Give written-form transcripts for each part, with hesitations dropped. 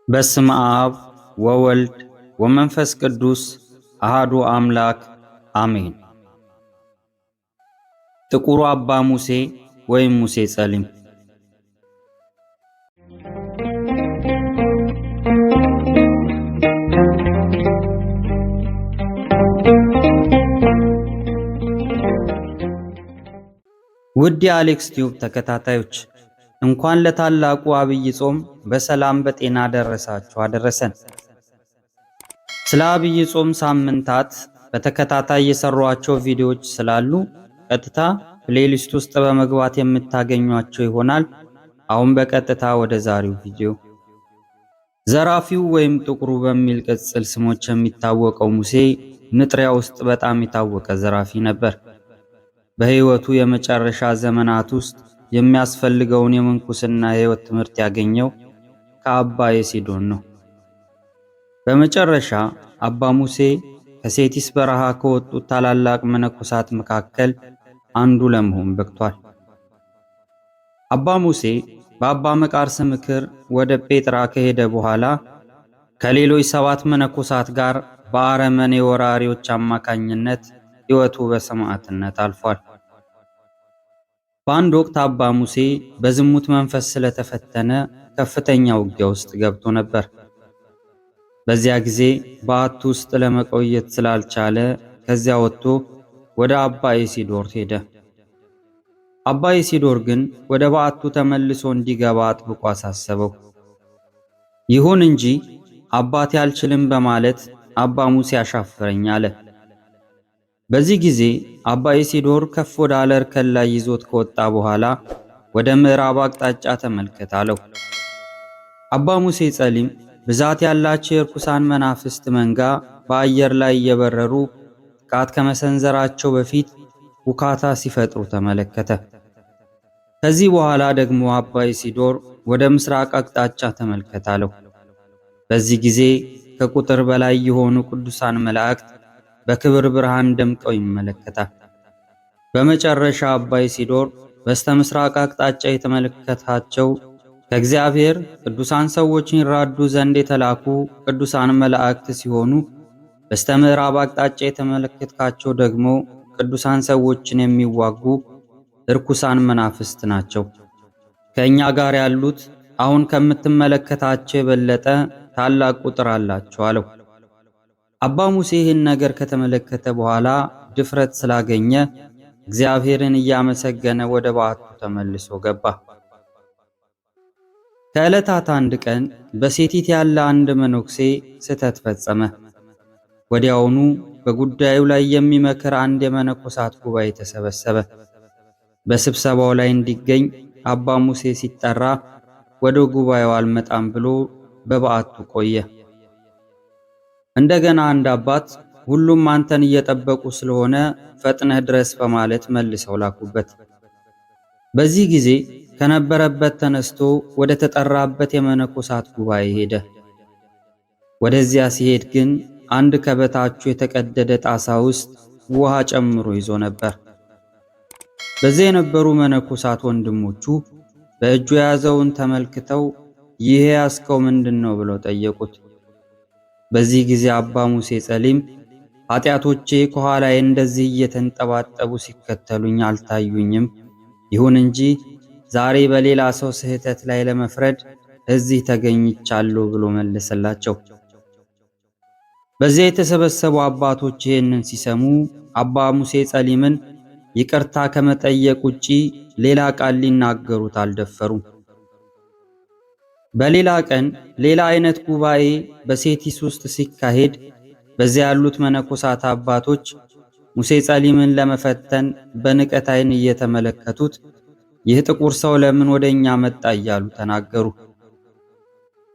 በስመ አብ ወወልድ ወመንፈስ ቅዱስ አሃዱ አምላክ አሜን። ጥቁሩ አባ ሙሴ ወይም ሙሴ ጸሊም። ውድ የአሌክስ ቲዩብ ተከታታዮች፣ እንኳን ለታላቁ አብይ ጾም በሰላም በጤና ደረሳችሁ አደረሰን። ስለ አብይ ጾም ሳምንታት በተከታታይ የሰሯቸው ቪዲዮዎች ስላሉ ቀጥታ playlist ውስጥ በመግባት የምታገኟቸው ይሆናል። አሁን በቀጥታ ወደ ዛሬው ቪዲዮ። ዘራፊው ወይም ጥቁሩ በሚል ቅጽል ስሞች የሚታወቀው ሙሴ ንጥሪያ ውስጥ በጣም የታወቀ ዘራፊ ነበር። በሕይወቱ የመጨረሻ ዘመናት ውስጥ የሚያስፈልገውን የምንኩስና የሕይወት ትምህርት ያገኘው ከአባ የሲዶን ነው። በመጨረሻ አባ ሙሴ ከሴቲስ በረሃ ከወጡት ታላላቅ መነኮሳት መካከል አንዱ ለመሆን በቅቷል። አባ ሙሴ በአባ መቃርስ ምክር ወደ ጴጥራ ከሄደ በኋላ ከሌሎች 7 መነኮሳት ጋር በአረመኔ ወራሪዎች አማካኝነት ሕይወቱ በሰማዕትነት አልፏል። በአንድ ወቅት አባ ሙሴ በዝሙት መንፈስ ስለተፈተነ ከፍተኛ ውጊያ ውስጥ ገብቶ ነበር። በዚያ ጊዜ በዓቱ ውስጥ ለመቆየት ስላልቻለ ከዚያ ወጥቶ ወደ አባ ኢሲዶር ሄደ። አባ ኢሲዶር ግን ወደ በዓቱ ተመልሶ እንዲገባ አጥብቆ አሳሰበው። ይሁን እንጂ አባቴ አልችልም በማለት አባ ሙሴ አሻፈረኝ አለ። በዚህ ጊዜ አባ ኢሲዶር ከፍ ወዳለ እርከን ላይ ይዞት ከወጣ በኋላ ወደ ምዕራብ አቅጣጫ ተመልከት አለው። አባ ሙሴ ጸሊም ብዛት ያላቸው የርኩሳን መናፍስት መንጋ በአየር ላይ እየበረሩ ጥቃት ከመሰንዘራቸው በፊት ውካታ ሲፈጥሩ ተመለከተ። ከዚህ በኋላ ደግሞ አባ ኢሲዶር ወደ ምስራቅ አቅጣጫ ተመልከት አለው። በዚህ ጊዜ ከቁጥር በላይ የሆኑ ቅዱሳን መላእክት በክብር ብርሃን ደምቀው ይመለከታል። በመጨረሻ አባ ኢሲዶር በስተምስራቅ አቅጣጫ የተመለከታቸው ከእግዚአብሔር ቅዱሳን ሰዎችን ይራዱ ዘንድ የተላኩ ቅዱሳን መላእክት ሲሆኑ፣ በስተምዕራብ አቅጣጫ የተመለከትካቸው ደግሞ ቅዱሳን ሰዎችን የሚዋጉ እርኩሳን መናፍስት ናቸው። ከእኛ ጋር ያሉት አሁን ከምትመለከታቸው የበለጠ ታላቅ ቁጥር አላቸው አለው። አባ ሙሴ ይህን ነገር ከተመለከተ በኋላ ድፍረት ስላገኘ እግዚአብሔርን እያመሰገነ ወደ በዓቱ ተመልሶ ገባ። ከዕለታት አንድ ቀን በሴቲት ያለ አንድ መነኩሴ ስህተት ፈጸመ። ወዲያውኑ በጉዳዩ ላይ የሚመክር አንድ የመነኮሳት ጉባኤ ተሰበሰበ። በስብሰባው ላይ እንዲገኝ አባ ሙሴ ሲጠራ ወደ ጉባኤው አልመጣም ብሎ በበዓቱ ቆየ። እንደገና አንድ አባት ሁሉም አንተን እየጠበቁ ስለሆነ ፈጥነህ ድረስ በማለት መልሰው ላኩበት። በዚህ ጊዜ ከነበረበት ተነስቶ ወደ ተጠራበት የመነኮሳት ጉባኤ ሄደ። ወደዚያ ሲሄድ ግን አንድ ከበታቹ የተቀደደ ጣሳ ውስጥ ውሃ ጨምሮ ይዞ ነበር። በዚያ የነበሩ መነኮሳት ወንድሞቹ በእጁ የያዘውን ተመልክተው ይሄ ያዝከው ምንድን ነው ብለው ጠየቁት። በዚህ ጊዜ አባ ሙሴ ጸሊም ኃጢአቶቼ ከኋላዬ እንደዚህ እየተንጠባጠቡ ሲከተሉኝ አልታዩኝም። ይሁን እንጂ ዛሬ በሌላ ሰው ስህተት ላይ ለመፍረድ እዚህ ተገኝቻለሁ ብሎ መለሰላቸው። በዚያ የተሰበሰቡ አባቶች ይህንን ሲሰሙ አባ ሙሴ ጸሊምን ይቅርታ ከመጠየቅ ውጪ ሌላ ቃል ሊናገሩት አልደፈሩም። በሌላ ቀን ሌላ አይነት ጉባኤ በሴቲስ ውስጥ ሲካሄድ በዚያ ያሉት መነኮሳት አባቶች ሙሴ ጸሊምን ለመፈተን በንቀት ዓይን እየተመለከቱት ይህ ጥቁር ሰው ለምን ወደኛ መጣ እያሉ ተናገሩ።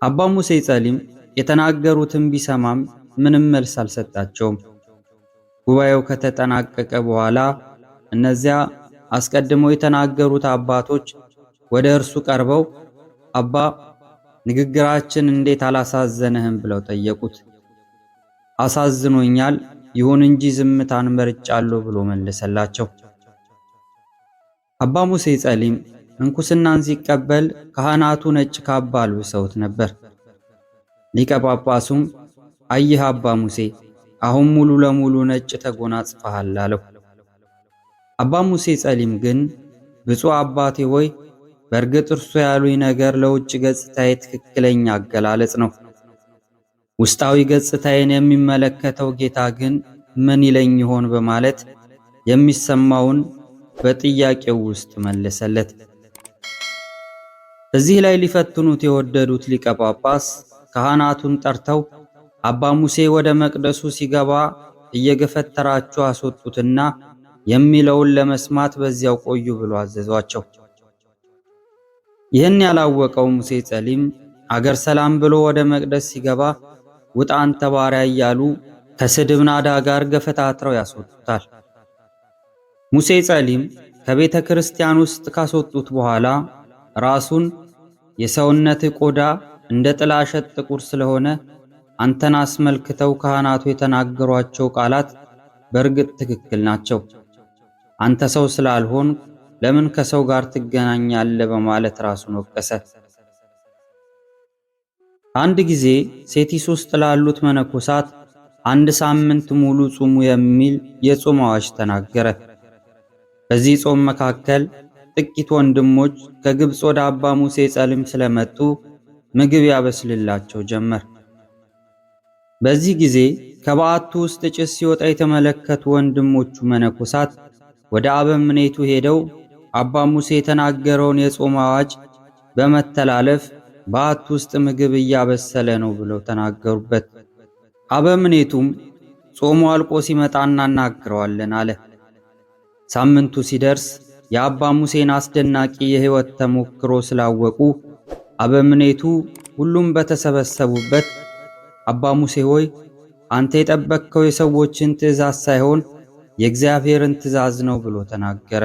አባ ሙሴ ጸሊም የተናገሩትን ቢሰማም ምንም መልስ አልሰጣቸውም። ጉባኤው ከተጠናቀቀ በኋላ እነዚያ አስቀድመው የተናገሩት አባቶች ወደ እርሱ ቀርበው አባ ንግግራችን እንዴት አላሳዘነህም ብለው ጠየቁት። አሳዝኖኛል፣ ይሁን እንጂ ዝምታን መርጫለሁ ብሎ መለሰላቸው። አባ ሙሴ ጸሊም ምንኩስናን ሲቀበል ካህናቱ ነጭ ካባ አልብሰውት ነበር። ሊቀ ጳጳሱም አየህ አባ ሙሴ፣ አሁን ሙሉ ለሙሉ ነጭ ተጎናጽፈሃል አለው። አባ ሙሴ ጸሊም ግን ብፁዕ አባቴ ሆይ፣ በእርግጥ እርሱ ያሉኝ ነገር ለውጭ ገጽታዬ ትክክለኛ አገላለጽ ነው። ውስጣዊ ገጽታዬን የሚመለከተው ጌታ ግን ምን ይለኝ ይሆን በማለት የሚሰማውን በጥያቄው ውስጥ መለሰለት። እዚህ ላይ ሊፈትኑት የወደዱት ሊቀ ጳጳስ ካህናቱን ጠርተው አባ ሙሴ ወደ መቅደሱ ሲገባ እየገፈተራችሁ አስወጡትና የሚለውን ለመስማት በዚያው ቆዩ ብሎ አዘዟቸው። ይህን ያላወቀው ሙሴ ጸሊም አገር ሰላም ብሎ ወደ መቅደስ ሲገባ ውጣ አንተ ባሪያ እያሉ ከስድብ ናዳ ጋር ገፈታትረው ያስወጡታል። ሙሴ ጸሊም ከቤተ ክርስቲያን ውስጥ ካስወጡት በኋላ ራሱን የሰውነት ቆዳ እንደ ጥላሸት ጥቁር ስለሆነ አንተን አስመልክተው ካህናቱ የተናገሯቸው ቃላት በእርግጥ ትክክል ናቸው። አንተ ሰው ስላልሆን ለምን ከሰው ጋር ትገናኛለህ? በማለት ራሱን ወቀሰ። አንድ ጊዜ ሴቲስ ውስጥ ላሉት መነኮሳት አንድ ሳምንት ሙሉ ጹሙ የሚል የጾም አዋጅ ተናገረ። በዚህ ጾም መካከል ጥቂት ወንድሞች ከግብፅ ወደ አባ ሙሴ ጸሊም ስለመጡ ምግብ ያበስልላቸው ጀመር። በዚህ ጊዜ ከበዓቱ ውስጥ ጭስ ሲወጣ የተመለከቱ ወንድሞቹ መነኮሳት ወደ አበምኔቱ ሄደው አባ ሙሴ የተናገረውን የጾም አዋጅ በመተላለፍ በዓቱ ውስጥ ምግብ እያበሰለ ነው ብለው ተናገሩበት። አበምኔቱም ጾሙ አልቆ ሲመጣ እናናግረዋለን አለ። ሳምንቱ ሲደርስ የአባ ሙሴን አስደናቂ የሕይወት ተሞክሮ ስላወቁ አበምኔቱ ሁሉም በተሰበሰቡበት አባ ሙሴ ሆይ፣ አንተ የጠበቅከው የሰዎችን ትእዛዝ ሳይሆን የእግዚአብሔርን ትእዛዝ ነው ብሎ ተናገረ።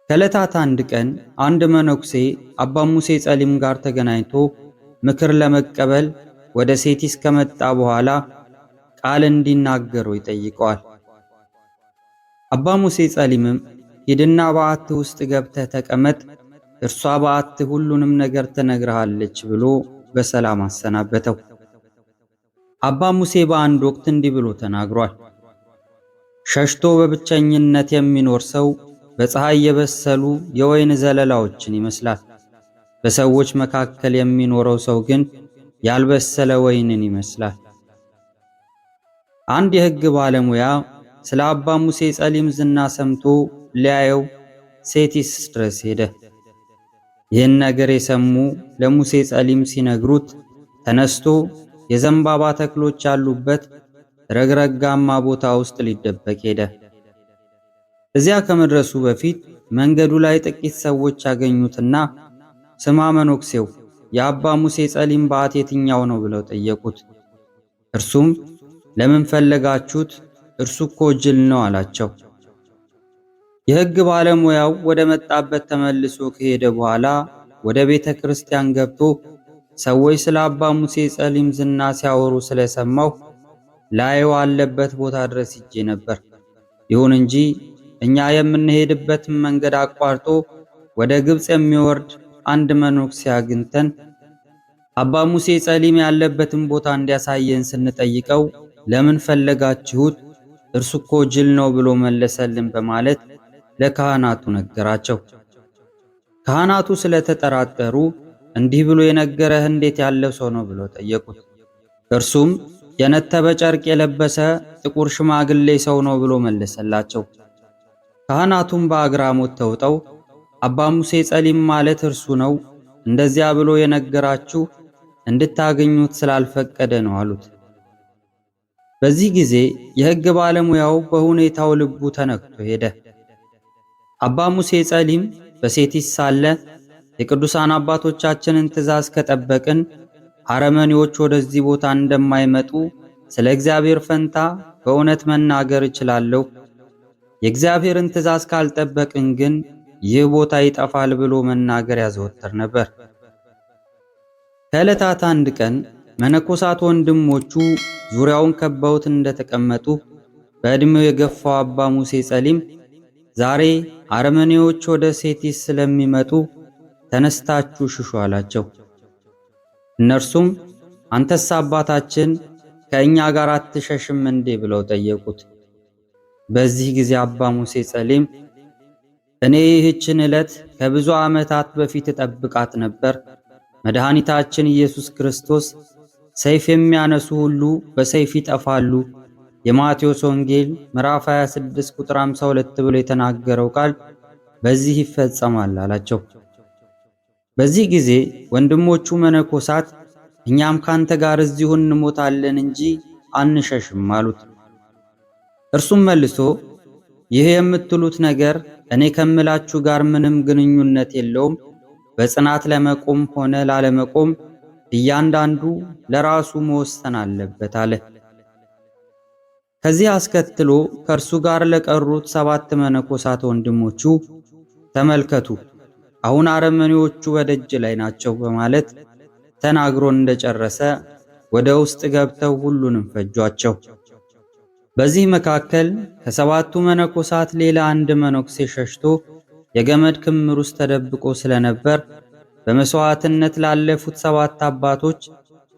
ከዕለታት አንድ ቀን አንድ መነኩሴ አባ ሙሴ ጸሊም ጋር ተገናኝቶ ምክር ለመቀበል ወደ ሴቲስ ከመጣ በኋላ ቃል እንዲናገረው ይጠይቀዋል። አባ ሙሴ ጸሊምም ሂድና በዓት ውስጥ ገብተህ ተቀመጥ፣ እርሷ በዓት ሁሉንም ነገር ትነግርሃለች ብሎ በሰላም አሰናበተው። አባ ሙሴ በአንድ ወቅት እንዲህ ብሎ ተናግሯል። ሸሽቶ በብቸኝነት የሚኖር ሰው በፀሐይ የበሰሉ የወይን ዘለላዎችን ይመስላል። በሰዎች መካከል የሚኖረው ሰው ግን ያልበሰለ ወይንን ይመስላል። አንድ የሕግ ባለሙያ ስለ አባ ሙሴ ጸሊም ዝና ሰምቶ ሊያየው ሴቲስ ድረስ ሄደ። ይህን ነገር የሰሙ ለሙሴ ጸሊም ሲነግሩት ተነስቶ የዘንባባ ተክሎች ያሉበት ረግረጋማ ቦታ ውስጥ ሊደበቅ ሄደ። እዚያ ከመድረሱ በፊት መንገዱ ላይ ጥቂት ሰዎች ያገኙትና ስማ መነኩሴው፣ የአባ ሙሴ ጸሊም በዓት የትኛው ነው ብለው ጠየቁት። እርሱም ለምን ፈለጋችሁት? እርሱ እኮ ጅል ነው አላቸው። የሕግ ባለሙያው ወደ መጣበት ተመልሶ ከሄደ በኋላ ወደ ቤተ ክርስቲያን ገብቶ ሰዎች ስለ አባ ሙሴ ጸሊም ዝና ሲያወሩ ስለሰማሁ ላየው አለበት ቦታ ድረስ ሄጄ ነበር። ይሁን እንጂ እኛ የምንሄድበትን መንገድ አቋርጦ ወደ ግብፅ የሚወርድ አንድ መነኩሴ አግኝተን አባ ሙሴ ጸሊም ያለበትን ቦታ እንዲያሳየን ስንጠይቀው ለምን ፈለጋችሁት? እርሱ እኮ ጅል ነው ብሎ መለሰልን በማለት ለካህናቱ ነገራቸው። ካህናቱ ስለተጠራጠሩ እንዲህ ብሎ የነገረህ እንዴት ያለ ሰው ነው ብሎ ጠየቁት። እርሱም የነተበ ጨርቅ የለበሰ ጥቁር ሽማግሌ ሰው ነው ብሎ መለሰላቸው። ካህናቱም በአግራሞት ተውጠው አባ ሙሴ ጸሊም ማለት እርሱ ነው፣ እንደዚያ ብሎ የነገራችሁ እንድታገኙት ስላልፈቀደ ነው አሉት። በዚህ ጊዜ የሕግ ባለሙያው በሁኔታው ልቡ ተነክቶ ሄደ። አባ ሙሴ ጸሊም በሴቲስ ሳለ የቅዱሳን አባቶቻችንን ትእዛዝ ከጠበቅን አረመኔዎች ወደዚህ ቦታ እንደማይመጡ ስለ እግዚአብሔር ፈንታ በእውነት መናገር እችላለሁ። የእግዚአብሔርን ትእዛዝ ካልጠበቅን ግን ይህ ቦታ ይጠፋል ብሎ መናገር ያዘወትር ነበር። ከዕለታት አንድ ቀን መነኮሳት ወንድሞቹ ዙሪያውን ከበውት እንደተቀመጡ በዕድሜው የገፋው አባ ሙሴ ጸሊም ዛሬ አረመኔዎች ወደ ሴቲስ ስለሚመጡ ተነስታችሁ ሽሹ አላቸው። እነርሱም አንተስ አባታችን ከእኛ ጋር አትሸሽም እንዴ ብለው ጠየቁት። በዚህ ጊዜ አባ ሙሴ ጸሊም እኔ ይህችን ዕለት ከብዙ ዓመታት በፊት እጠብቃት ነበር። መድኃኒታችን ኢየሱስ ክርስቶስ ሰይፍ የሚያነሱ ሁሉ በሰይፍ ይጠፋሉ፣ የማቴዎስ ወንጌል ምዕራፍ 26 ቁጥር 52 ብሎ የተናገረው ቃል በዚህ ይፈጸማል አላቸው። በዚህ ጊዜ ወንድሞቹ መነኮሳት እኛም ካንተ ጋር እዚሁ እንሞታለን እንጂ አንሸሽም አሉት። እርሱም መልሶ ይህ የምትሉት ነገር እኔ ከምላችሁ ጋር ምንም ግንኙነት የለውም። በጽናት ለመቆም ሆነ ላለመቆም እያንዳንዱ ለራሱ መወሰን አለበት አለ። ከዚህ አስከትሎ ከእርሱ ጋር ለቀሩት 7 መነኮሳት ወንድሞቹ ተመልከቱ፣ አሁን አረመኔዎቹ በደጅ ላይ ናቸው በማለት ተናግሮ እንደጨረሰ ወደ ውስጥ ገብተው ሁሉንም ፈጇቸው። በዚህ መካከል ከ7ቱ መነኮሳት ሌላ አንድ መነኩሴ ሸሽቶ የገመድ ክምር ውስጥ ተደብቆ ስለነበር በመስዋዕትነት ላለፉት 7 አባቶች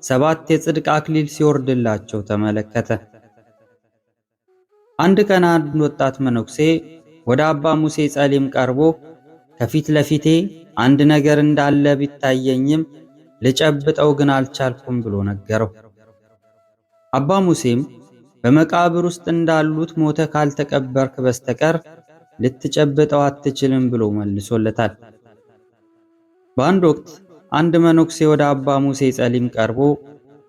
7 የጽድቅ አክሊል ሲወርድላቸው ተመለከተ። አንድ ቀን አንድ ወጣት መነኩሴ ወደ አባ ሙሴ ጸሊም ቀርቦ ከፊት ለፊቴ አንድ ነገር እንዳለ ቢታየኝም ልጨብጠው ግን አልቻልኩም ብሎ ነገረው። አባ ሙሴም በመቃብር ውስጥ እንዳሉት ሞተ ካልተቀበርክ በስተቀር ልትጨብጠው አትችልም ብሎ መልሶለታል። በአንድ ወቅት አንድ መነኩሴ ወደ አባ ሙሴ ጸሊም ቀርቦ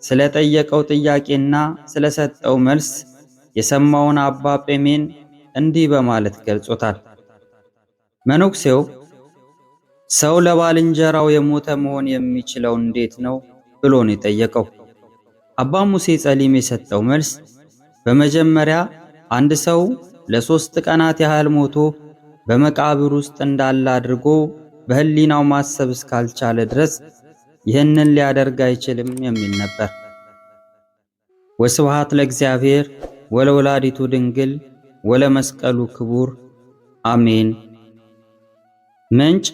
ስለጠየቀው ጥያቄና ስለሰጠው መልስ የሰማውን አባ ጴሜን እንዲህ በማለት ገልጾታል። መነኩሴው ሰው ለባልንጀራው የሞተ መሆን የሚችለው እንዴት ነው ብሎ ነው የጠየቀው። አባ ሙሴ ጸሊም የሰጠው መልስ በመጀመሪያ አንድ ሰው ለ3 ቀናት ያህል ሞቶ በመቃብር ውስጥ እንዳለ አድርጎ በህሊናው ማሰብ እስካልቻለ ድረስ ይህንን ሊያደርግ አይችልም የሚል ነበር። ወስብሐት ለእግዚአብሔር ወለወላዲቱ ድንግል ወለመስቀሉ ክቡር አሜን። ምንጭ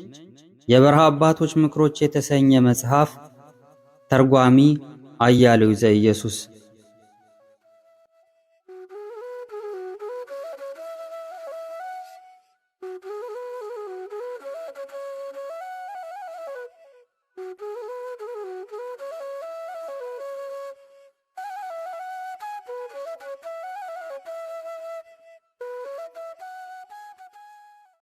የበረሃ አባቶች ምክሮች የተሰኘ መጽሐፍ፣ ተርጓሚ አያሌው ዘኢየሱስ።